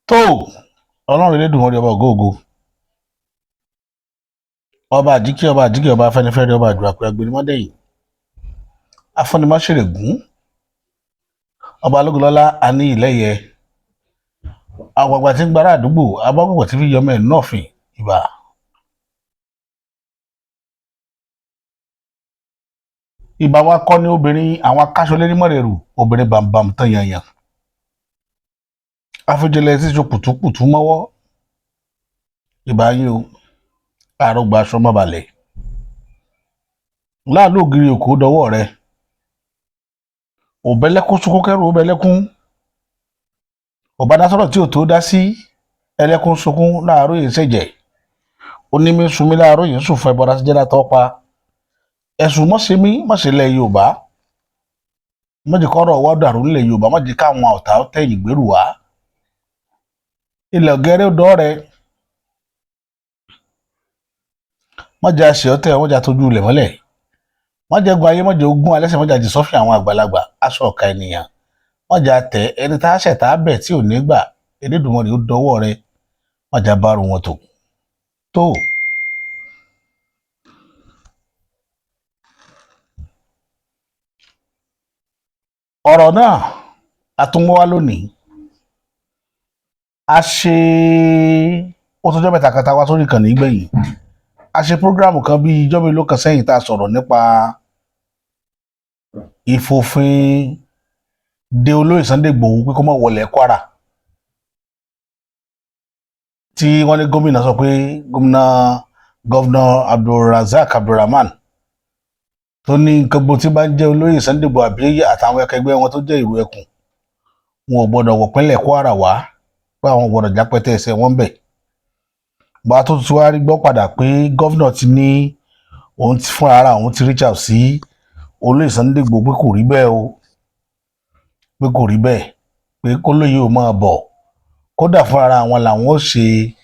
Tó Ọlọ́run Elédùmarè, ọba ògo ògo, ọba àjíkí, ọba àjíkí, ọba afẹ́nifẹ́re, ọba àdúrà pé agbẹnimọ́dẹ̀yìn, afúnimáṣèrègún, ọba alógunlọ́lá, àní ìlẹ́yẹ àgbààgbà tí ń gbára àdúgbò abágbàgbà tí fi yọmọ ẹ̀ nọ́ọ̀fìn ìbà. Ìbà wa kọ́ ní obìnrin àwọn akáṣọlérí mọ̀rẹ̀rù, obìnrin bàǹbàǹ tán yanyan, afúnjẹlẹ tí ṣe kùtùkùtù mọ́wọ́. Ìbà yín o, àrògbà aṣọ má balẹ̀ láàlú ògiri òkú dọwọ́ rẹ, òbẹ́lẹ́kún sunkún kẹ́rù òbẹ́lẹ́kún, ọ̀bádásọ̀rọ̀ tí ò tó dá sí ẹlẹ́kún sunkún láàárọ̀ yìí ń ṣẹ̀jẹ̀, onímí sunmí láàárọ̀ yìí ń sùn fún ẹbọra sí jẹ́lá tọ́ pa ẹ̀sùn mọ́sẹ̀mí mọ́sẹ̀lẹ̀ Yorùbá, mọ́jẹ̀kọ́rọ̀ wá dàrú nílẹ̀ Yorùbá, mọ́jẹ̀ káwọn ọ̀tá tẹ̀yìn gbèrú wá ilẹ̀ ọ̀gẹ́rẹ́ dọ́ rẹ, mọ́jà ṣe ọ́tẹ̀, mọ́jà tójú ilẹ̀ mọ́lẹ̀, mọ́jà gun ayé, mọ́jà ogun alẹ́sẹ̀, mọ́jà jì sọ́fìn àwọn àgbàlagbà aṣọ ọ̀ka ènìyàn, mọ́jà tẹ ẹni tá a ṣẹ̀ tá a bẹ̀ tí ò ní gbà. Elédùmarè, ó dọwọ́ rẹ, mọ́jà bá ru wọn tó tó. Ọ̀rọ̀ náà a tún mú wá lónìí. A ṣe ó tọjọ́ mẹ́ta kan tá a wá sórí ìkànnì gbẹ̀yìn. A ṣe program kan bíi ijọ́ mélòó kan sẹ́yìn tá a sọ̀rọ̀ nípa ìfòfin de olóyè Sunday Igboho pé kó má wọlé Kwara, tí wọ́n ní gómìnà sọ pé gómìnà, Governor Abdulrasaq Abdulrahman, tó ní nǹkan gbogbo tí bá ń jẹ́ olóyè Sunday Igboho àbí àtàwọn akẹgbẹ́ wọn tó jẹ́ ìlú ẹkùn, wọn ò gbọ́dọ̀ wọ̀ pínlẹ̀ Kwara wá, pé àwọn ò gbọ́dọ̀ jápẹ́tẹ́ ẹsẹ̀ wọn bẹ̀. Bá a tó tún wá rí gbọ́ padà pé governor ti ní òun ti fúnra ara òun ti reach out sí olóyè Sunday Igboho pé kò rí bẹ́ẹ̀ o, pé kò rí bẹ́ẹ̀, pé kólóyè ò máa bọ̀, kódà fúnra ara àwọn làwọn ó ṣe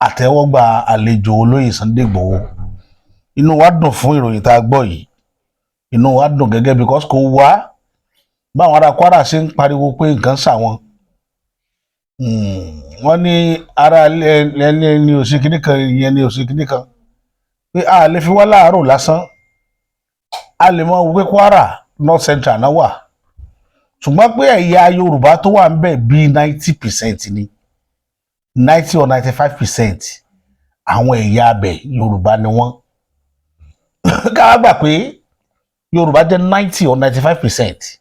àtẹ́wọ́gbà àlejò olóyè Sunday Igboho. Inú wa dùn fún ìròyìn tá a gbọ́ yìí. Inú wa dùn gẹ́gẹ́ because kò wá báwọn ará Kwara ṣe ń pariwo pé nǹkan ṣàwọn. Wọ́n ní ara ẹni ní òsì kìíní kan, ìyẹn ní òsì kìíní kan, pé a lè fi wá láàárọ̀ lásán. A lè mọ wípé Kwara North Central náà wà, ṣùgbọ́n pé ẹ̀yà Yorùbá tó wà ń bẹ̀ bíi 90% ni, 90 or 95% àwọn ẹ̀yà abẹ Yorùbá ni wọ́n. Ká gbà pé Yorùbá jẹ́ 90 or 95%,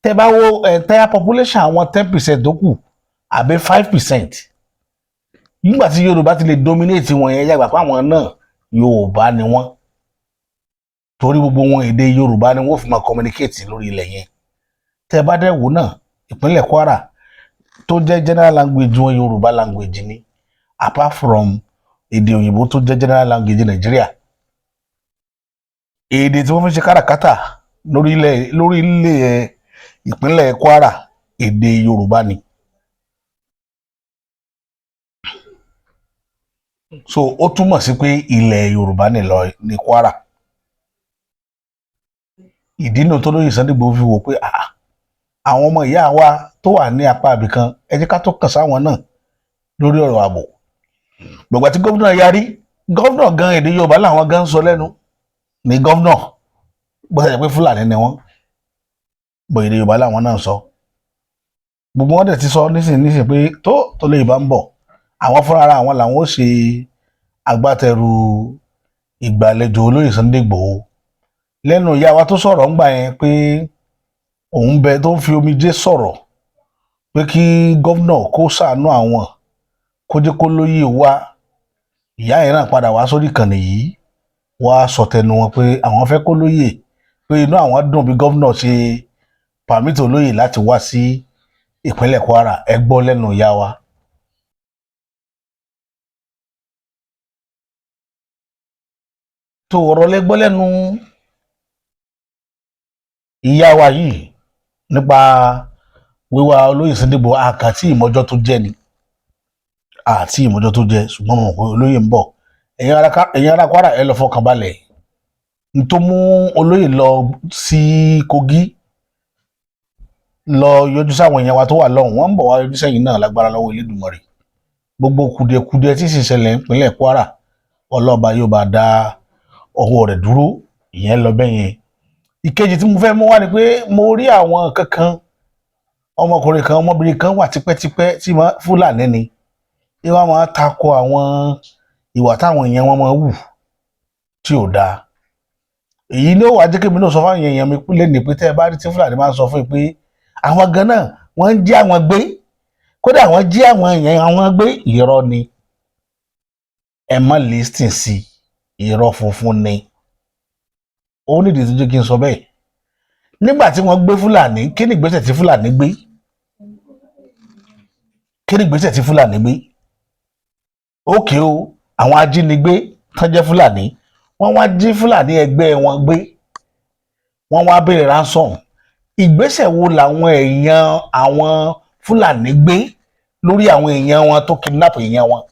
tẹ́ bá wo entire population, àwọn 10% tó kù àbí 5%, nígbà tí Yorùbá ti lè dominate wọn yẹn, yàgbà pé àwọn náà Yorùbá ni wọ́n, torí gbogbo wọn èdè Yorùbá ni wọ́n fi máa communicate lórí ilẹ̀ yẹn. Tẹ́ bá dẹ̀ wò náà, ìpínlẹ̀ Kwara tó jẹ́ general language wọn, Yorùbá language ni, apart from èdè òyìnbó tó jẹ́ general language Nàìjíríà. Èdè tí wọ́n fi ń ṣe káràkátà lórílẹ̀ ìpínlẹ̀ Kwara, èdè Yorùbá ni. So ó túmọ̀ sí pé ilẹ̀ Yorùbá nílọ ní Kwara. Ìdí náà tó lóye Sunday Igboho fi wò pé àwọn ọmọ ìyá wa tó wà ní apá ibìkan, ẹ jẹ́ ká tó kàn sáwọn náà lórí ọ̀rọ̀ ààbò. Gbogbo àti gómìnà yarí, gómìnà gan, èdè Yorùbá làwọn gan ń sọ lẹ́nu ní gómìnà, bó ṣe jẹ́ pé Fúlàní ni wọ́n bọ̀, èdè Yorùbá làwọn náà ń sọ. Gbogbo wọn dẹ̀ ti sọ nísìnyí nísìnyí pé tó tó lè bá ń bọ̀, àwọn fúnra ara àwọn làwọn ó ṣe agbátẹrù ìgbàlejò olóyè Sunday Igboho. Lẹ́nu ìyá wa tó sọ̀rọ̀ ńgbà yẹn pé òun bẹ tó ń fi omijé sọ̀rọ̀ pé kí gómìnà kó ṣàánú àwọn, kó jẹ́ kó lóye wá, ìyá yẹn náà padà wá sórí ìkànnì yìí, wá sọ tẹnu wọn pé àwọn fẹ́ kó lóye, pé inú àwọn dùn bí gómìnà ṣe permit olóyè láti wá sí ìpínlẹ̀ Kwara. Ẹ gbọ́ lẹ́nu ìyá wa. Tó ọ̀rọ̀ lẹ gbọ́ lẹ́nu ìyá wa yìí nípa wíwá olóyè Sunday Igboho. Àkàtì ìmọ̀jọ́ tó jẹ́ ni àti ìmọ̀jọ́ tó jẹ́, ṣùgbọ́n mo mọ̀ pé olóyè ń bọ̀. Ẹ̀yin ará Kwara, ẹ lọ fọkàn balẹ̀. N tó mú olóyè lọ sí Kogi Lọ yọjú sáwọn èèyàn wa tó wà lọ́hùn, wọ́n ń bọ̀ wá yọjú sẹ́yìn náà lágbára lọ́wọ́ Elédùmarè. Gbogbo kùdìẹ̀kudiẹ tí sì ṣẹlẹ̀ nípínlẹ̀ Kwara, ọlọ́ba yóò bá dá ọwọ́ rẹ̀ dúró. Ìyẹn lọ bẹ́ẹ̀ yẹn. Ìkejì tí mo fẹ́ mú wá ni pé mo rí àwọn kankan, ọmọkùnrin kan, ọmọbìnrin kan wà tipẹ́tipẹ́ tí Fúlàní ni, tí wọ́n máa tako àwọn ìwà táwọn èèyàn wọn máa wù tí ò dáa. Èyí ni ó wàá jẹ́ kémi náà sọ fáwọn èèyàn mi lẹ́nu pé tẹ́ ẹ bá rí tí Fúlàní máa ń sọ fún yín pé àwọn gan náà wọ́n ń jí àwọn gbé, kódà wọ́n jí àwọn èèyàn àwọn gbé, irọ́ ni. Ẹ má listen sí, irọ́ funfun ni. Ó nídìí tó jẹ́ kí n sọ bẹ́ẹ̀. Nígbà tí wọ́n gbé Fúlàní, kí ni ìgbésẹ̀ tí Fúlàní gbé? Kí ni ìgbésẹ̀ tí Fúlàní gbé? Ókè o, àwọn ajínigbé tán jẹ́ Fúlàní, wọ́n wá jí Fúlàní ẹgbẹ́ wọn gbé, wọ́n wá béèrè ransom. Ìgbésẹ̀ wo làwọn èèyàn àwọn Fúlàní gbé lórí àwọn èèyàn wọn tó kidnap èèyàn wọn?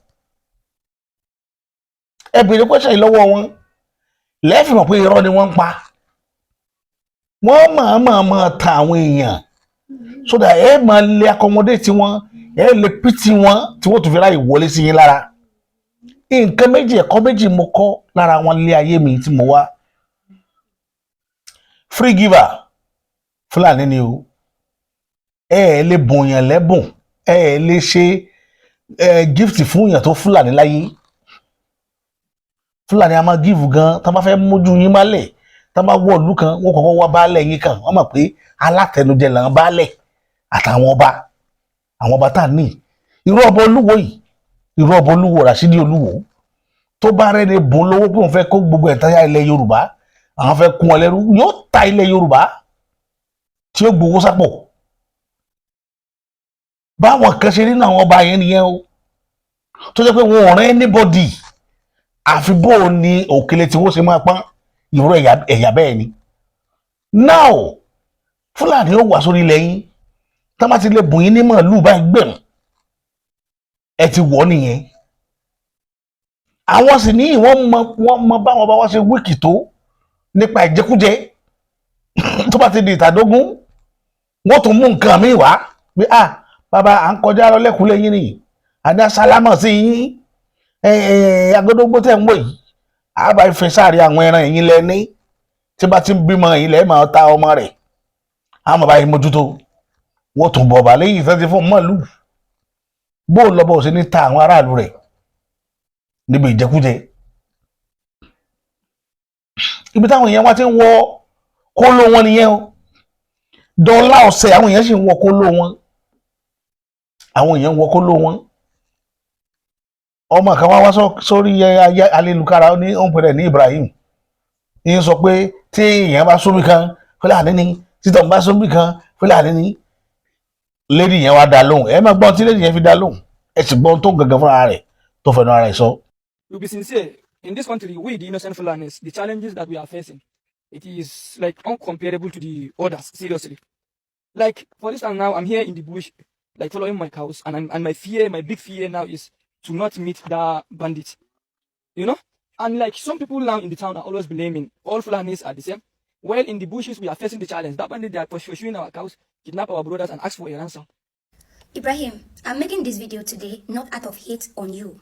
Ẹ béèrè question yìí lọ́wọ́ wọn, lẹ́ẹ̀fì mọ̀ pé irọ́ ni wọ́n ń pa. Wọ́n máa máa máa ta àwọn èèyàn so that ẹ máa lè accommodate wọn, ẹ lè pity wọn, tí wọ́n tún fi ráyè wọlé sí yín lára. Nǹkan méjì, ẹ̀kọ́ méjì mo kọ́ lára wọn lé ayé mi tí mo wá. Free giver Fúlàní ni o. Ẹ ẹ lè bùnyàn lẹ́bùn, ẹ ẹ lè ṣe ẹ gift fún yàn tó Fúlàní láyé. Fúlàní a máa give gan. Tá bá fẹ́ mójú yín málẹ̀, tá bá wọ ìlú kan, wọ́n kọ́kọ́ wá baálẹ̀ yín kan. Wọ́n mọ̀ pé alátẹnujẹ làwọn baálẹ̀ àtàwọn ọba, àwọn ọba tá a ní. Irú ọba Olúwo yìí, irú ọba Olúwo Ràṣídì Olúwo, tó bá rẹ́ni bùn lówó pé òun fẹ́ kó gbogbo ẹ̀táyà ilẹ̀ Yorùbá, àwọn fẹ́ kún wọn lẹ́rú, yóò ta ilẹ̀ Yorùbá tí ó gbowó sápò. Báwọn kan ṣe nínú àwọn ọba yẹn nìyẹn o, tó jẹ́ pé wọn ò rán anybody, àfi bó o ní òkèlè tí wọ́n ṣe máa pọ́n. Ìró ẹ̀yà bẹ́ẹ̀ ni. Now, Fúlàní ó wà sórí ilẹ̀ yín, tá bá ti lè bùn yín ní màálù báyìí, gbẹ̀mù ẹ ti wọ̀ nìyẹn. Àwọn sì ní wọ́n mọ báwọn bá wá ṣe weak tó nípa ìjẹkújẹ. Tó bá ti di ìtàdógún, wọ́n tún mú nǹkan míì wá pé, "Ah, bàbá, à ń kọjá lọ lẹ́kùnlé yín nìyí, àní asálámọ̀ sí yín. Ẹ ẹ agbódógbó tẹ̀ ń wò yìí, àbá ìfẹ́ sáré àwọn ẹran ẹ̀yìn lẹ ní tí bá ti ń bímọ ẹ̀yìn lẹ́ẹ̀ máa ta ọmọ rẹ̀, àwọn bàbá yìí mójútó." Wọ́n tún bọ̀ bá lẹ́yìn ìfẹ́ ti fún màálù. Bó lọ́bọ̀ ò sí ní ta àwọn aráàlú rẹ̀ níbi ìjẹkújẹ, ibi táwọn èèyàn wá ti ń wọ kóló wọn nìyẹn o. Dọ́là ọ̀sẹ̀, àwọn èèyàn sì ń wọ kóló wọn, àwọn èèyàn ń wọ kóló wọn. Ọmọ kan wá wá sórí ayélujára, ó ní ó ń pè ní Ibrahim, ní sọ pé tí èèyàn bá sómi kan, Fúlàní ni, títọ̀ bá sómi kan, Fúlàní ni. Lady yẹn wá dá lóhùn. Ẹ máa gbọ́n tí lady yẹn fi dá lóhùn, ẹ sì gbọ́n tó gangan fúnra rẹ̀ tó fẹnu ara ẹ̀ sọ. To be sincere, in this country, we, the innocent Fulanis, the challenges that we are facing, it is like uncomparable to the others, seriously. Like, for instance, now I'm here in the bush, like following my cows, and my fear, my big fear now is to not meet the bandits. You know? And like some people now in the town are always blaming all Fulanis are the same. Well, in the bushes, we are facing the challenge. That bandit, they are pursuing our cows, kidnap our brothers, and ask for a ransom. Ibrahim, I'm making this video today not out of hate on you.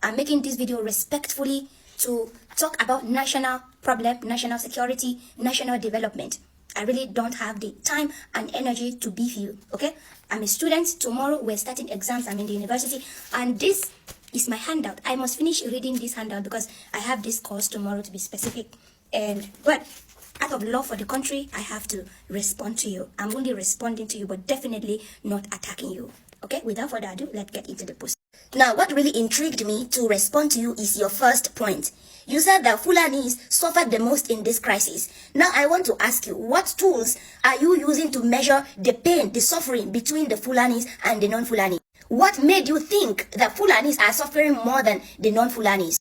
I'm making this video respectfully to talk about national problem, national security, national development. I really don't have the time and energy to beef you, okay? I'm a student. Tomorrow we're starting exams. I'm in the university, and this is my handout. I must finish reading this handout because I have this course tomorrow, to be specific. And but out of love for the country, I have to respond to you. I'm only responding to you, but definitely not attacking you. Okay, without further ado, let's get into the post. Now, what really intrigued me to respond to you is your first point. You said that Fulanis suffered the most in this crisis. Now, I want to ask you, what tools are you using to measure the pain, the suffering between the Fulanis and the non-Fulani? What made you think that Fulanis are suffering more than the non-Fulanis?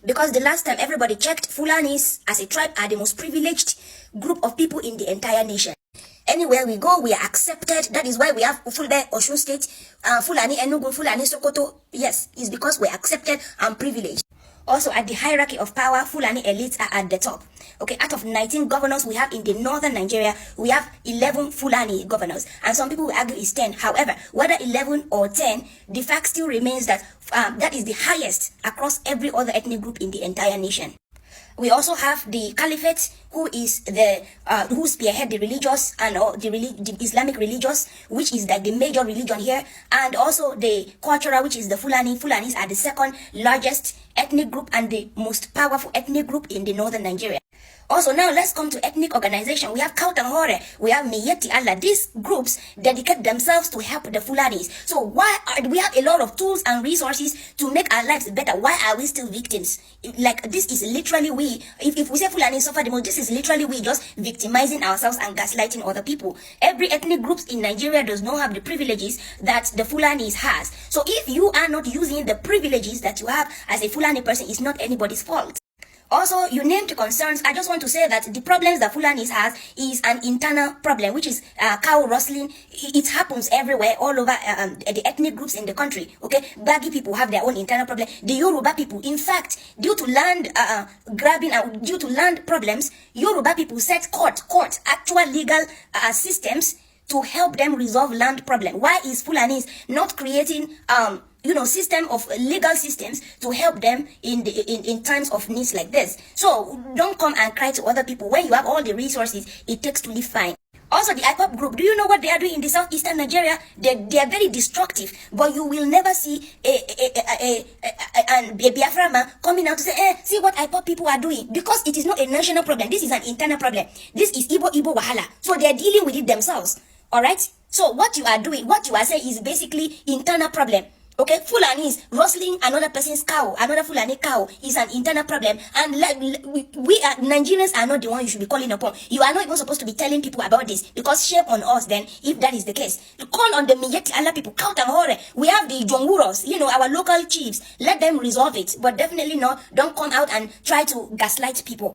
Because the last time everybody checked, Fulanis as a tribe are the most privileged group of people in the entire nation. Anywhere we go, we are accepted. That is why we have Fulbe, Osun State, Fulani Enugu, Fulani Sokoto. Yes, it's because we're accepted and privileged. Also, at the hierarchy of power, Fulani elites are at the top. Okay, out of 19 governors we have in the northern Nigeria, we have 11 Fulani governors, and some people will argue it's 10. However, whether 11 or 10, the fact still remains that that is the highest across every other ethnic group in the entire nation. We also have the Caliphate, who is the who spearhead the religious and the Islamic religious, which is like the major religion here, and also the cultural, which is the Fulani. Fulanis are the second largest ethnic group and the most powerful ethnic group in the northern Nigeria. Also, now let's come to ethnic organization. We have Kautal Hore, we have Miyetti Allah. These groups dedicate themselves to help the Fulanis. So why are we have a lot of tools and resources to make our lives better? Why are we still victims? Like, this is literally we. If we say Fulani suffer the most, this is literally we just victimizing ourselves and gaslighting other people. Every ethnic groups in Nigeria does not have the privileges that the Fulanis has. So if you are not using the privileges that you have as a Fulani person, it's not anybody's fault. Also, you named concerns. I just want to say that the problems that Fulanis has is an internal problem, which is cow rustling. It happens everywhere, all over the ethnic groups in the country. Okay, Gbagyi people have their own internal problem. The Yoruba people, in fact, due to land grabbing and due to land problems, Yoruba people set court, actual legal systems to help them resolve land problem. Why is Fulanis not creating system of legal systems to help them in times of needs like this? So don't come and cry to other people when you have all the resources it takes to live fine. Also, the IPOB group, do you know what they are doing in the southeastern Nigeria? They are very destructive, but you will never see a Biafra man coming out to say, "See what IPOB people are doing," because it is not a national problem. This is an internal problem. This is Igbo Igbo wahala. So they are dealing with it themselves. All right? So what you are doing, what you are saying is basically internal problem. Okay, Fulani is rustling another person's cow, another Fulani cow is an internal problem. And like, we are Nigerians are not the one you should be calling upon. You are not even supposed to be telling people about this, because shame on us then if that is the case. Call on the Miyetti Allah people, Kautal Hore. We have the Jonguros, our local chiefs. Let them resolve it, but definitely not. Don't come out and try to gaslight people.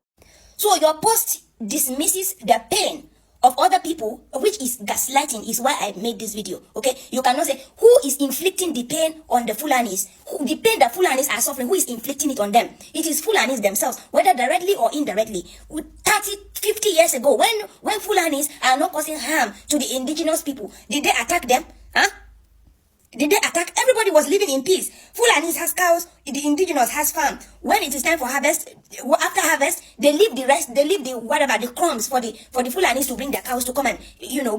So your post dismisses the pain of other people, which is gaslighting, is why I made this video. Okay, you cannot say who is inflicting the pain on the Fulanis, who, the pain that Fulanis are suffering, who is inflicting it on them? It is Fulanis themselves, whether directly or indirectly. 30, 50 years ago, when Fulanis are not causing harm to the indigenous people, did they attack them? Huh? Did they attack? Everybody was living in peace. Fulanis has cows, the indigenous has farm. When it is time for harvest, after harvest, they leave the rest, they leave the whatever, the crumbs for the Fulanis to bring their cows to come and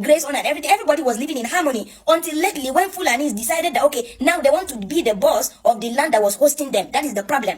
graze on and everything. Everybody was living in harmony until lately, when Fulanis decided that, okay, now they want to be the boss of the land that was hosting them. That is the problem.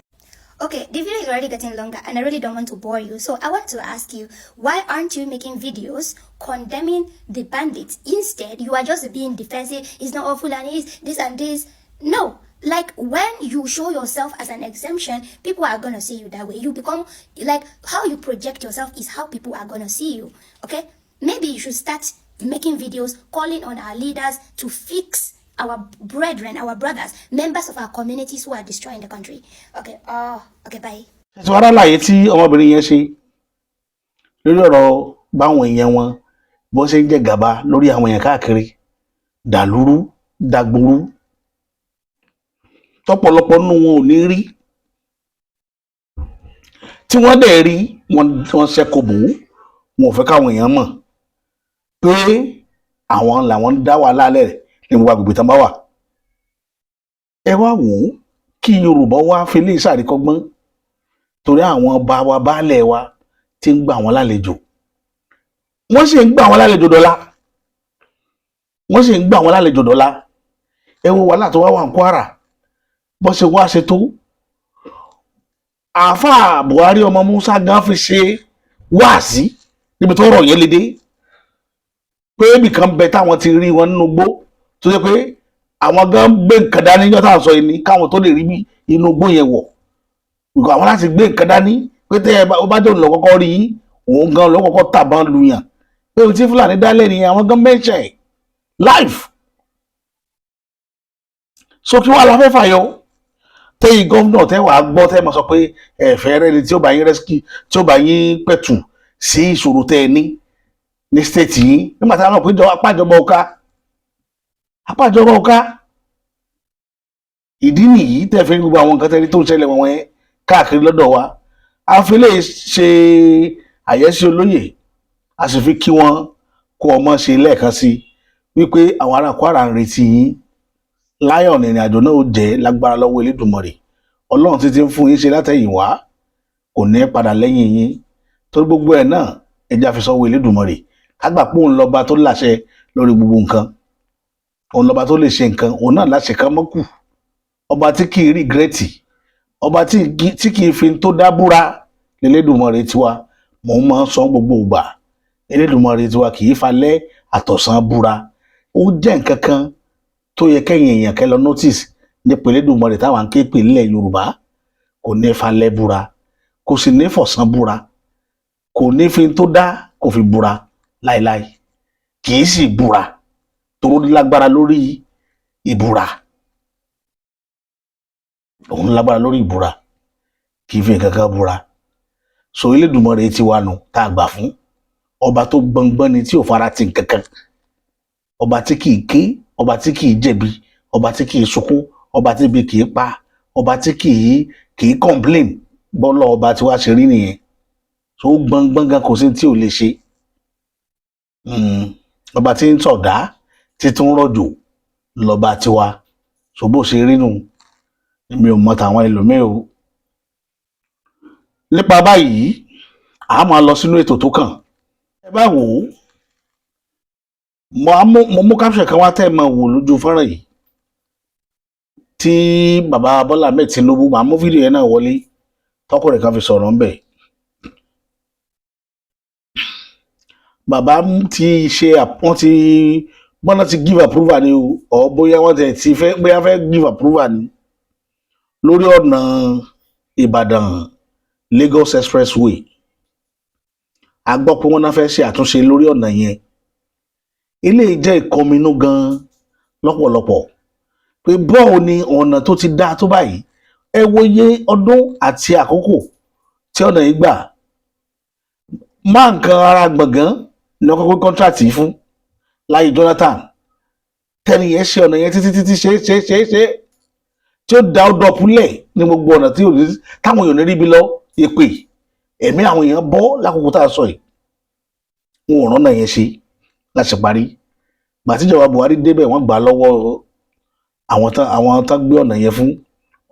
Okay, the video is already getting longer and I really don't want to bore you. So I want to ask you, why aren't you making videos condemning the bandits? Instead, you are just being defensive. "It's not all Fulanis, this and this." No, like, when you show yourself as an exemption, people are gonna see you that way. You become like, how you project yourself is how people are gonna see you. Okay? Maybe you should start making videos calling on our leaders to fix our brethren, our brothers, members of our communities who are destroying the country. Okay, okay, bye. Ṣé wàá rálàyé tí ọmọbìnrin yẹn ṣe lórí ọ̀rọ̀ báwọn èèyàn wọn bó ṣe ń jẹ gàba lórí àwọn èèyàn káàkiri, dàlúrú dàgbòrú, tọ́pọ̀lọpọ̀ nínú wọn ò ní rí, tí wọ́n dẹ̀ rí wọn, wọ́n ṣẹ́kọ̀ bò ó, wọn ò fẹ́ káwọn èèyàn mọ̀ pé àwọn làwọn ń dá wàhálà lẹ̀ ní gbogbo agbègbè tán bá wà. Ẹ wá wò ó, kí Yorùbá wá fi lè ṣàríkọ́gbọ́n, torí àwọn bá wa baálẹ̀ wa tí ń gbà wọ́n lálejò, wọ́n sì ń gbà wọ́n lálejò dọ́là, wọ́n sì ń gbà wọ́n lálejò dọ́là. Ẹ wo wàhálà tó wá wà ní Kwara, bó ṣe wá ṣe tó, àáfàá Buhari ọmọ Musa gan fi ṣe wáàsí níbi tó rọ̀ yẹn lédè pé ibìkan bẹ táwọn ti rí wọn nínú igbó, tó jẹ́ pé àwọn gan gbé nǹkan dání yọ́tà sọ yìí ni káwọn tó lè rí bí inú igbó yẹn wọ̀, àwọn láti gbé nǹkan dání pé tẹ́ ẹ bá jẹ́ òun lọ kọ́kọ́ rí yín, òun gan lọ kọ́kọ́ tàbọn lu yàn, pé ohun tí Fúlàní dálẹ̀ nìyẹn. Àwọn gan mẹ́ṣẹ̀ life. So kí wàá la fẹ́ fàyọ tẹ́yìn gómìnà tẹ́ wàá gbọ́, tẹ́ máa sọ pé ẹ fẹ́ rẹ́ni tí ó bá yín rescue, tí ó bá yín pẹ̀tù sí ìṣòro tẹ́ ẹ ní ní state yín, nígbà tí a mọ̀ pé apájọba ọ̀ka apájọba ọ̀ka. Ìdí nìyí tẹ́ fi gbogbo àwọn nǹkan tẹ́rí tó ń ṣẹlẹ̀ wọ̀nyẹn. Káàkiri lọ́dọ̀ wa, a fi lè ṣe àyẹ́sí olóyè, a sì fi kí wọn kó ọmọ ṣe lẹ́ẹ̀kan sí wípé àwọn ará Kwara ń retí yín. Láyọ̀ ní ìrìn àjò náà ó jẹ́ lágbára lọ́wọ́ Elédùmarè. Ọlọ́run títí ń fún yín ṣe látẹ̀yìnwá kò ní padà lẹ́yìn yín, torí gbogbo ẹ̀ náà, ẹja fi sọ́wọ́ Elédùmarè, ká gbà pé òun lọ́ba tó láṣẹ lórí gbogbo nǹkan, òun lọ́ba tó lè ṣe nǹkan, òun náà láṣẹ kan mọ́kù, ọba tí kì í regret, ọba tí kì í fi tó dá búra l'Elédùmarè tiwa. Mò ń máa ń sọ gbogbo ìgbà, Elédùmarè tiwa kì í falẹ̀ àtọ̀sán búra. Ó jẹ́ nǹkan kan tó yẹ kẹ́yìn èèyàn kẹ́ lọ notice nípa Elédùmarè táwọn ń ké pè nílẹ̀ Yorùbá. Kò ní falẹ̀ búra, kò sì ní fọ̀sán búra, kò ní fi tó dá kò fi búra láéláé. Kì í sì búra tó lágbára lórí ìbúra. Òun lágbára lórí ìbúra, kì í fi nǹkan kan búra. So Elédùmarè ti wà nù tá a gbà fún, ọba tó gbọngbọ́n ni, tí ò fara ti nǹkan kan, ọba tí kì í ké, ọba tí kì í jẹ̀bi, ọba tí kì í sunkún, ọba tí ibi kì í pa, ọba tí kì í complain. Bọ́lá ọba tí wàá ṣe rí nìyẹn. So ó gbọngbọ́n gan, kò sí tí ò lè ṣe. Ọba tí ń sọ̀dá títún rọ̀jò lọ́ba tiwa. So bó ṣe rí nù, èmi ò mọ tàwọn ẹlòmíì o. Nípa báyìí, a máa lọ sínú ètò tó kàn. Ẹ bá wò ó, mo mú caption kan wá tẹ́ ẹ máa wò lójú fọ́nrán yìí tí bàbá Bọ́lá Ahmed Tinubu. Máa mú fídíò yẹn náà wọlé, tọkùnrin kan fi sọ̀rọ̀ ńbẹ̀. Bàbá ti ṣe, wọ́n ti bọ́nà ti give approval ni o, ọ̀ bóyá wọ́n ti fẹ́, bóyá fẹ́ give approval ni lórí ọ̀nà Ìbàdàn Lagos Expressway. A gbọ́ pé wọ́n náà fẹ́ ṣe àtúnṣe lórí ọ̀nà yẹn. Eléyìí jẹ́ ìkọminú gan lọ́pọ̀lọpọ̀ pé bọ́ọ̀ ni ọ̀nà tó ti dáa tó báyìí. Ẹ wo iye ọdún àti àkókò tí ọ̀nà yìí gbà. Má nǹkan ara gbọ̀ngàn ní ọkọ̀ pé contract yìí fún láyé Jonathan tẹ́ni yẹn ṣe ọ̀nà yẹn títí títí, ṣe ṣe ṣe ṣe, tí ó da ó dọ̀púlẹ̀ ní gbogbo ọ̀nà tí táwọn èèyàn ní ríbi lọ. Èpè ẹ̀mí àwọn èèyàn bọ́ lákòókò tá a sọ yìí. Wọn ò rọ́nà yẹn ṣe láti parí. Gbàtíjọba Buhari débẹ̀, wọ́n gbà lọ́wọ́ àwọn tán gbé ọ̀nà yẹn fún.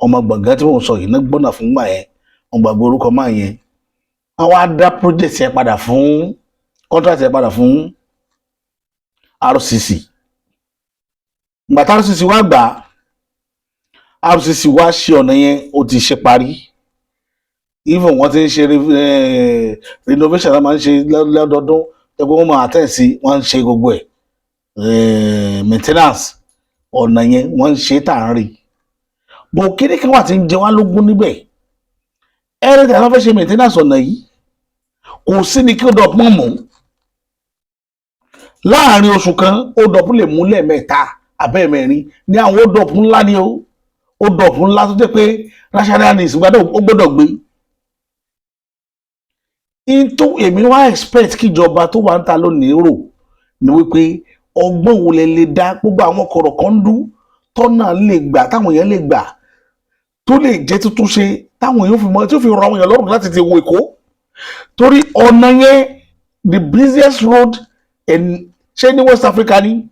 Ọmọ gbọ̀ngàn tí mò ń sọ yìí náà gbọ́nà fún gbà yẹn, wọ́n gbàgbé orúkọ máa yẹn. Wọ́n wá dá project yẹn padà fún, contract yẹn padà fún RCC. Gbàtà RCC wá gbà, RCC wá ṣe ọ̀nà yẹn, ó ti ṣe parí. Even wọ́n ti ń ṣe renovation náà, máa ń ṣe lọ́dọọdún, ẹgbẹ́ wọn máa attend sí, wọ́n ń ṣe gbogbo ẹ̀, maintenance ọ̀nà yẹn wọ́n ń ṣe tá à ń rí bó. Kíní kan wà tí ń jẹ wá lógún níbẹ̀? Ẹ̀rẹ́ tí a bá fẹ́ ṣe maintenance ọ̀nà yìí, kò sí ní kí hold up mọ́ mú láàrin oṣù kan. Hold up lè mú lẹ́ẹ̀mẹ́ta abẹ́ẹ̀mẹ́rin ní àwọn hold up ńlá ni ó, hold up ńlá tó jẹ́ pé national news gbọ́dọ̀, ó gbọ́dọ̀ gbé in. Tó èmi wá expect kíjọba tó wà ń ta lónìí rò ní wípé ọgbọ́n wo lẹ lè dá gbogbo àwọn kọ̀rọ̀ kan dú tọ́nà lè gbà, táwọn èèyàn lè gbà, tó lè jẹ́ tuntun ṣe, táwọn èèyàn fi mọ, tí ó fi rọ àwọn èèyàn lọ́rùn láti ti wo Èkó, torí ọ̀nà yẹn, the busiest road in, ṣé ní West Africa ni?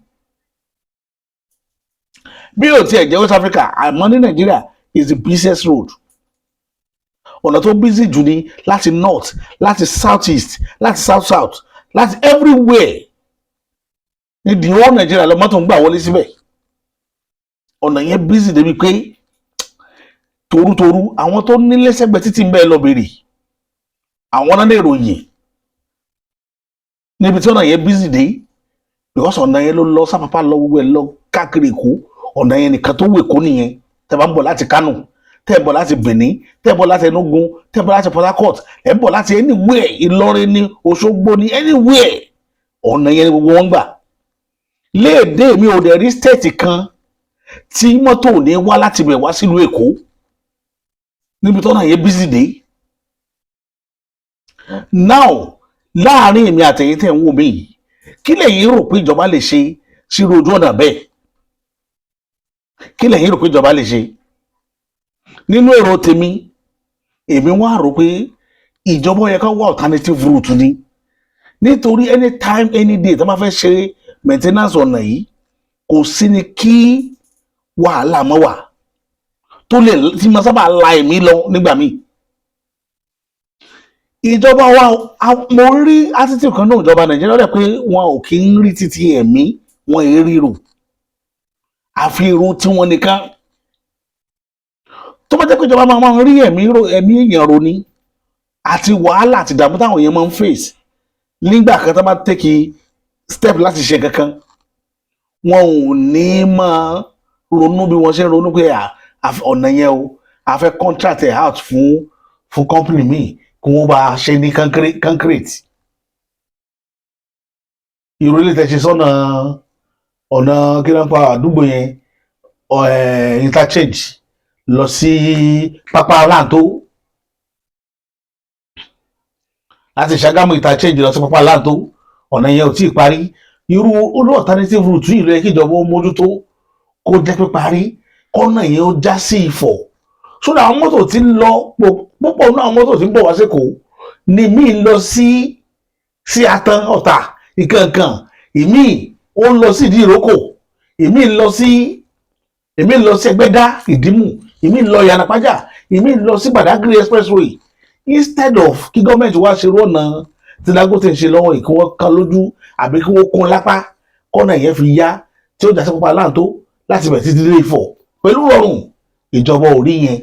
Bí ò tiẹ̀ jẹ́ West Africa, àmọ́ ní Nàìjíríà is the busiest road. Ọ̀nà tó busy jù ní láti north, láti south east, láti south south, láti everywhere ní the whole Nàìjíríà lọ, mọ́tò ń gbà wọlé síbẹ̀. Ọ̀nà yẹn busy débi pé torutoru, àwọn tó nílé sẹ́gbẹ̀ẹ́ títí ń bẹ́ẹ̀ lọ bèrè, àwọn náà lè ròyìn níbi tí ọ̀nà yẹn busy dé, because ọ̀nà yẹn ló lọ sápapá lọ, gbogbo ẹ̀ lọ káàkiri Èkó. Ọ̀nà yẹn nìkan tó wù Èkó nìyẹn. Tẹ́ bá ń bọ̀ láti Kánò, tẹ́ bọ̀ láti Benin, tẹ́ bọ̀ láti Enugu, tẹ́ bọ̀ láti Port Harcourt, ẹ̀ ń bọ̀ láti anywhere, Ìlọrin ní, Òṣogbo ní, anywhere, ọ̀nà yẹn ni gbogbo wọn gbà léèdè. Mi ò dẹ̀ rí state kan tí mọ́tò ò ní wá láti bẹ̀ wá sílùú Èkó níbi tọ́nà yẹn busy dé. Now, láàrin èmi àtẹ̀yìn tẹ̀ ń wò mí yìí, kí lẹ̀yin rò pé ìjọba lè ṣe sírú ojú ọ̀nà bẹ́ẹ̀? Kí lẹ̀yin rò pé ìjọba lè ṣe? Nínú èrò tèmi Èmi wá rò pé ìjọba yẹ ká wá alternative route ni, nítorí anytime, any day tó máa fẹ́ ṣe maintenance ọ̀nà yìí, kò sí ni kí wàhálà mọ́ wà tó lè tí mo sábà la ẹ̀mí lọ nígbà míì. Ìjọba wa, mo rí attitude kan náà, ìjọba Nàìjíríà rẹ̀ pé wọn ò kí ń rí títí ẹ̀mí wọn èé ríro, àfi irun tí wọ́n nìkan. Tó bá jẹ́ pé ìjọba máa ń rí ẹ̀mí ro, ẹ̀mí èèyàn ro ni, àti wàhálà àti ìdààmú táwọn èèyàn máa ń face nígbà kan tó bá take step láti ṣe kankan, wọn ò ní máa ronú bí wọ́n ṣe ń ronú pé ọ̀nà yẹn o, a fẹ́ contract ẹ̀ out fún company míì kí wọ́n bá ṣe ní concrete. Irú ilé tẹ̀ ṣe sọ́nà ọ̀nà kí ló ń pa àdúgbò yẹn, interchange lọ sí Pápá Láǹtó, láti Ṣàgámù interchange lọ sí Pápá Láǹtó, ọ̀nà yẹn ò tí ì parí. Irú olú alternative route yìí ló yẹ kí ìjọba ó mójútó, kó jẹ́ pé parí, kọ́nà yẹn ó já sí Ifọ̀ sódà. Àwọn mọ́tò tí ń lọ púpọ̀ náà, àwọn mọ́tò tí ń bọ̀ wá sékòó ni míì lọ sí Atan, Ọ̀tà, ìkankan, ìmíì ó ń lọ sí Ìdí Ìrókò, ìmíì ń lọ sí Ẹgbẹ́dá, Ìdímù, ìmíì ń lọ Yànàpájà, ìmíì ń lọ sí Badagry Expressway, instead of kí gọ́ọ̀mẹ̀ntì wá ṣerú ọ̀nà tí Dangote ń ṣe lọ́wọ́ yìí, kí wọ́n kan lójú àbí kí wọ́n kún lápá, kọ́nà yẹn fi yá tí ó já sí Pápá Láǹtó láti bẹ̀ títí dé Ifọ̀ pẹ̀lú rọrùn. Ìjọba ò rí yẹn.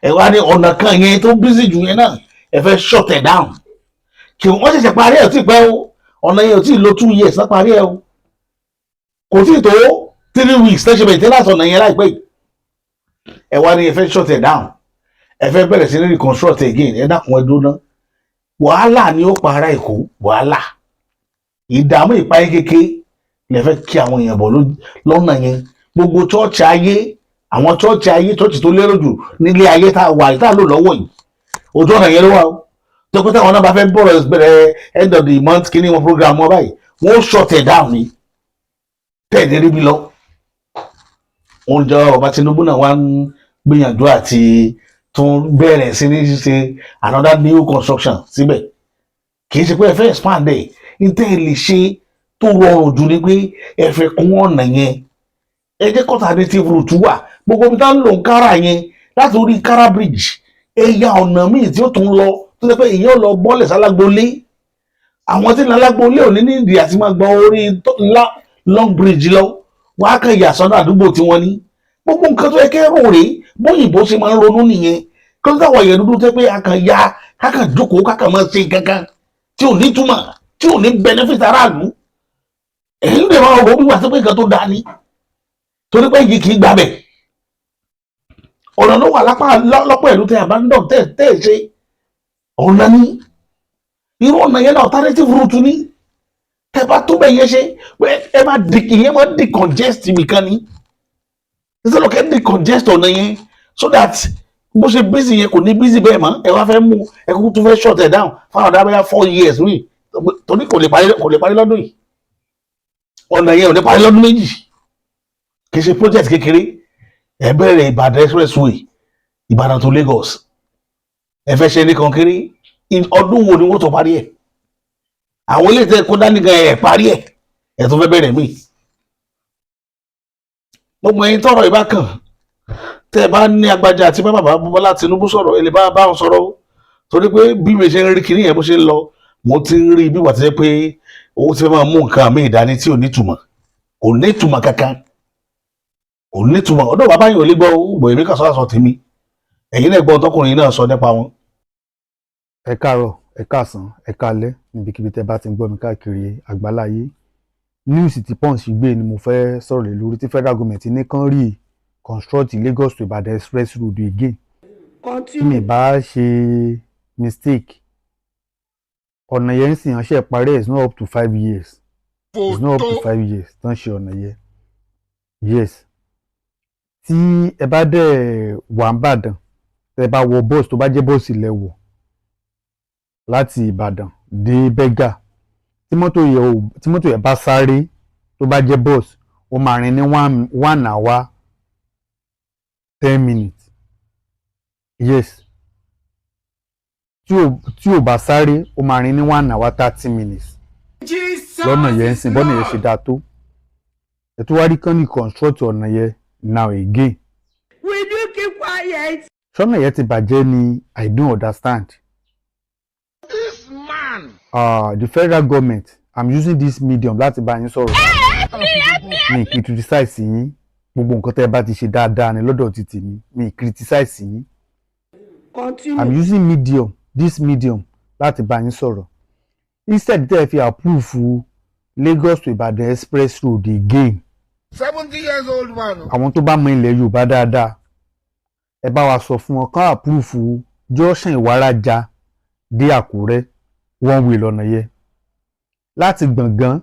Ẹ wá ní ọ̀nà kan yẹn tó busy jù yẹn náà, ẹ fẹ́ shut it down. Kí wọ́n ṣẹ̀ṣẹ̀ parí ẹ̀, tí pẹ́ o. Ọ̀nà yẹn ò tí ì lo 2 years náà parí ẹ̀ o. Kò tí ì tó 3 weeks tẹ́ṣẹ̀ maintenance ọ̀nà yẹn láìpẹ́ yìí. Ẹ wá ní ẹ fẹ́ shut it down, ẹ fẹ́ bẹ̀rẹ̀ sí ní reconstruct again. Ẹ dákun, ẹ dúró ná. Wàhálà ni ó pa ará Èkó, wàhálà, ìdààmú, ìpayín kéke lè fẹ́ kí àwọn èèyàn bọ̀ lọ́nà yẹn. Gbogbo church ayé, àwọn church ayé, church tó lérò jù nílé ayé tá a wà tá a lò lọ́wọ́ yìí, ojú ọ̀nà yẹn ló wà o. Tó pé táwọn náà bá fẹ́ bọ̀rọ̀ bẹ̀rẹ̀ end of the month kí ni wọn program wọn báyìí, wọ́n ó shut it down ni tẹ̀lé ríbi lọ. Wọ́n jọ ọba Tinubu náà wá ń gbìyànjú àti tún bẹ̀rẹ̀ sí ní ṣe another new construction síbẹ̀. Kì í ṣe pé ẹ fẹ́ expand ẹ̀. Ní tẹ́ ẹ lè ṣe tó rọrùn jù ni pé ẹ fẹ́ kún ọ̀nà yẹn, ẹ jẹ́ alternative route wà. Gbogbo ibi tá ń lò ń kára yẹn, láti orí Kára Bridge, ẹ ya ọ̀nà míì tí ó tún lọ, tó ṣe pé èèyàn lọ bọ́lẹ̀ sálágbólé. Àwọn tí ń lọ alágbólé ò ní nídìí àti máa gba orí Long Bridge lọ, wọ́n á kàn yà sọ́nà àdúgbò tí wọ́n ní. Gbogbo nǹkan tó yẹ kẹ́ rò rèé. Bóyìnbó ṣe máa ń ronú nìyẹn. Kí ló dáwọ̀ yẹn dúdú tẹ́ pé a kàn ya ká kàn jókòó, ká kàn máa ṣe kankan tí ò ní túmọ̀, tí ò ní benefit aráàlú? Èyí lè máa rò wíwà tó pé nǹkan tó dáa ni, torí pé yìí kì í gbàbẹ̀. Ọ̀nà ló wà lápá lọ́pọ̀ ìlú tẹ́ abandon, tẹ́ ṣe ọ̀nà ní irú ọ̀nà yẹn náà, alternative route ní. Tẹ́ bá tó bẹ̀ yẹn ṣe, ẹ máa di ìyẹn, máa decongest nìkan ni. Instead of kẹ́ decongest ọ̀nà yẹn so that bó ṣe busy yẹn kò ní busy bẹ́ẹ̀ mọ́, ẹ wá fẹ́ mú ẹ kúkú tún fẹ́ shut it down fáwọn ọ̀dà bẹ́yà 4 years rí, torí kò lè parí lọ́dún yìí. Ọ̀nà yẹn ò ní parí lọ́dún 2. Kì í ṣe project kékeré. Ẹ bẹ̀rẹ̀ Ìbàdàn Expressway, Ìbàdàn to Lagos, ẹ fẹ́ ṣe ní kankéré. Ọdún wo ni wọ́n tó parí ẹ̀? Àwọn ilé ìtẹ́ kó dání gan ẹ̀ parí ẹ̀, ẹ̀ tó fẹ́ bẹ̀rẹ̀ míì. Gbogbo ẹ̀yin tọ́rọ̀ ìbá kàn, tẹ́ ẹ bá ní agbájá àti bá bàbá Bọ́lá Tinubu sọ̀rọ̀, ẹ lè bá wọn sọ̀rọ̀ o, torí pé bí mi ṣe ń rí kinní yẹn, bó ṣe ń lọ, mo ti ń rí bí wà ti jẹ́ pé owó ti fẹ́ máa mú nǹkan mi ìdání tí ò ní ìtumọ̀, kò ní ìtumọ̀ kankan, kò ní ìtumọ̀. Ọ̀dọ̀ bàbá yìí ò lè gbọ́ o, bọ̀ èmi kà sọ àsọ tèmi. Ẹ̀yin náà gbọ́ tọkùnrin náà sọ nípa wọn. Ẹ káàárọ̀, ẹ káàsán, ẹ káalẹ́, níbikíbi tẹ́ bá ti ń gbọ́ mi káàkiri àgbáláyé. News tí Punch gbé ni mo fẹ́ sọ̀rọ̀ lé lórí, tí federal government ní kán reconstruct Lagos to Ibadan Express Road again. Tí mi bá ṣe mistake, ọ̀nà yẹn ń sìn ránṣẹ́ parí ẹ̀, it's not up to 5 years, it's not up to 5 years tán ṣe ọ̀nà yẹn. Yes, tí ẹ bá dẹ̀ wà ń bàdàn, tẹ́ bá wọ bọ́ọ̀sì, tó bá jẹ́ bọ́ọ̀sì lẹ wọ̀ láti Ìbàdàn dé Berger, tí mọ́tò yẹn bá sáré, tó bá jẹ́ bọ́ọ̀sì, ó máa rìn ní 1 hour 10 minutes. Yes. Tí ò bá sáré, ó máa rin ní 1 hour 30 minutes lọ́nà yẹn ń sìn. Bọ́nà yẹn ṣe dáa tó, ẹ̀ tó wá rí kán ní construct ọ̀nà yẹn now again. Will you keep quiet? Ṣọ́nà yẹn ti bàjẹ́ ni, I don't understand. This man. The federal government, I'm using this medium láti bá yín sọ̀rọ̀. Mi kì í criticize yín. Gbogbo nǹkan tẹ́ ẹ bá ti ṣe dáadáa ni lọ́dọ̀ ti tèmi. Mi criticize yín. Continue. I'm using this medium láti bá yín sọ̀rọ̀. Instead tẹ́ ẹ fi approve Lagos to Ibadan Express Road again, 70 years old man. Àwọn tó bá mọ ilẹ̀ Yorùbá dáadáa, ẹ bá wa sọ fún wọn kán approve junction Ìwárajà dé Àkúrẹ́, one way lọ́nà yẹ. Láti Gbọ̀ngán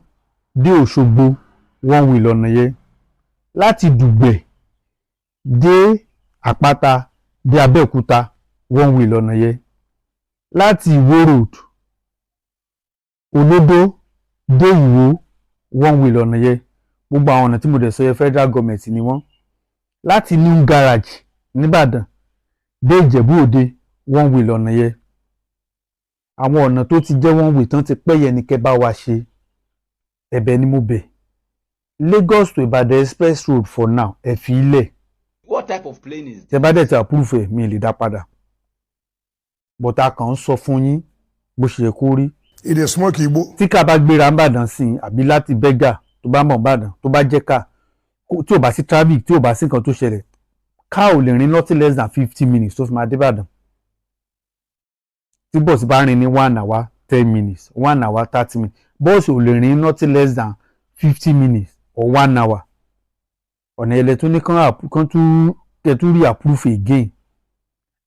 dé Òṣogbo, one way lọ́nà yẹ. Láti Dùgbẹ̀ dé Àpáta dé Abẹ́òkúta, one way lọ́nà yẹ. Láti Ìwó Road, Olódó dé Ìwó, one way lọ́nà yẹ. Gbogbo àwọn ọ̀nà tí mo dẹ̀ sọ yẹ, federal government ni wọ́n. Láti New Garage nìbàdàn dé Ìjẹ̀bú Òde, one way lọ́nà yẹ. Àwọn ọ̀nà tó ti jẹ́ one way tán ti pẹ́ yẹn ni kẹ́ bá wa ṣe. Ẹ̀bẹ̀ ni mo bẹ̀. Lagos to Ibadan Express Road, for now, ẹ fi ilẹ̀. What type of plane is Tẹ́ bá dẹ̀ ti approve ẹ̀, mi ì lè dá padà, but a kàn ń sọ fún yín bó ṣe yẹ kó rí. It is smoke Igbo. Tí ká bá gbéra ńbàdàn sí i, àbí láti Berger tó bá mọ̀ ńbàdàn, tó bá jẹ́ ká tí ò bá sí traffic, tí ò bá sí nǹkan tó ṣẹlẹ̀, ká ò lè rìn nothing less than 50 minutes tó fi máa dé Ìbàdàn. Tí bọ́ọ̀sì bá rìn ní 1 hour 10 minutes, 1 hour 30 minutes, bọ́ọ̀sì ò lè rìn nothing less than 50 minutes or one hour. Ọ̀nà ilẹ̀ tún ní kán tún kẹ́ tún rí approve again.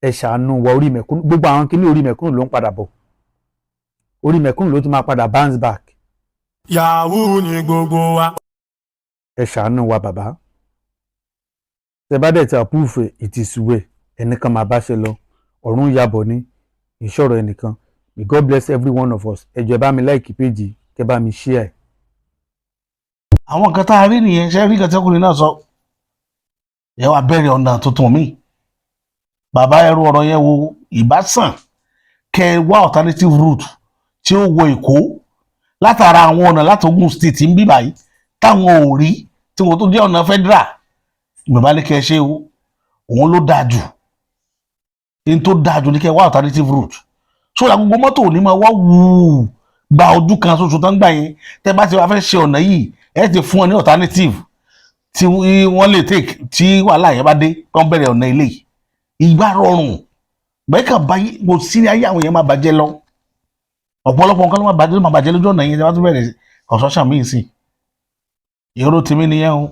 Ẹ ṣàánú wa. Orí mẹ̀kúnnù, gbogbo àwọn kíní, orí mẹ̀kúnnù ló ń padà bọ̀. Orí mẹ̀kúnnù ló tún máa padà bounce back. Yahoo ni gbogbo wa. Ẹ ṣàánú wa, bàbá. Tẹ bá dẹ̀ ti approve ẹ̀, it is well. Ẹnìkan máa bá ṣe lọ, ọ̀run yabọ̀ ní ìṣòro ẹnìkan. May God bless every one of us. Ẹ jọ̀ọ́, ẹ bá mi like page, kẹ́ bá mi share ẹ̀. Àwọn nǹkan tá a rí nìyẹn. Ṣe rí nǹkan tí ọkùnrin náà sọ? Ẹ wá bẹ̀rẹ̀ ọ̀nà tuntun míì. Bàbá, ẹrú ọ̀rọ̀ yẹn wo ìbásàn kẹ wá alternative route tí ó wọ Èkó látara àwọn ọ̀nà láti Ogun State ń bí báyìí táwọn ò rí, tí wọ́n tó jẹ́ ọ̀nà federal. Bàbá ní kẹ́ ẹ ṣe o, òun ló dáa jù. Ní tó dáa jù ní kẹ́ wá alternative route sódà gbogbo mọ́tò ò ní máa wá wúù gba ojú kan ṣoṣo tán gbà yẹn. Tẹ́ bá ti wá fẹ́ ṣe ọ̀nà yìí, ẹ ti fún ọ ní alternative tí wọ́n lè take tí wàhálà yẹn bá dé, kán bẹ̀rẹ̀ ọ̀nà ilé yìí. Ìgbà rọrùn bẹ́ẹ̀ kàn báyìí kò sí ní ayé àwọn yẹn máa bàjẹ́ lọ. Ọ̀pọ̀lọpọ̀ nǹkan ló máa bàjẹ́, ló máa bàjẹ́ lójú ọ̀nà yẹn tí wọ́n tún bẹ̀rẹ̀ construction míì sí. Èrò tèmi nìyẹn o.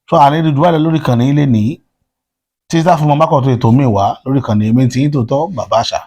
Sọ àní dùdú lórí ìkànnì ilé nìyí títí tá fún mọ mákàtó ètò míì wá lórí ìkànnì èmi tí yín tòótọ́, bàbá àṣà.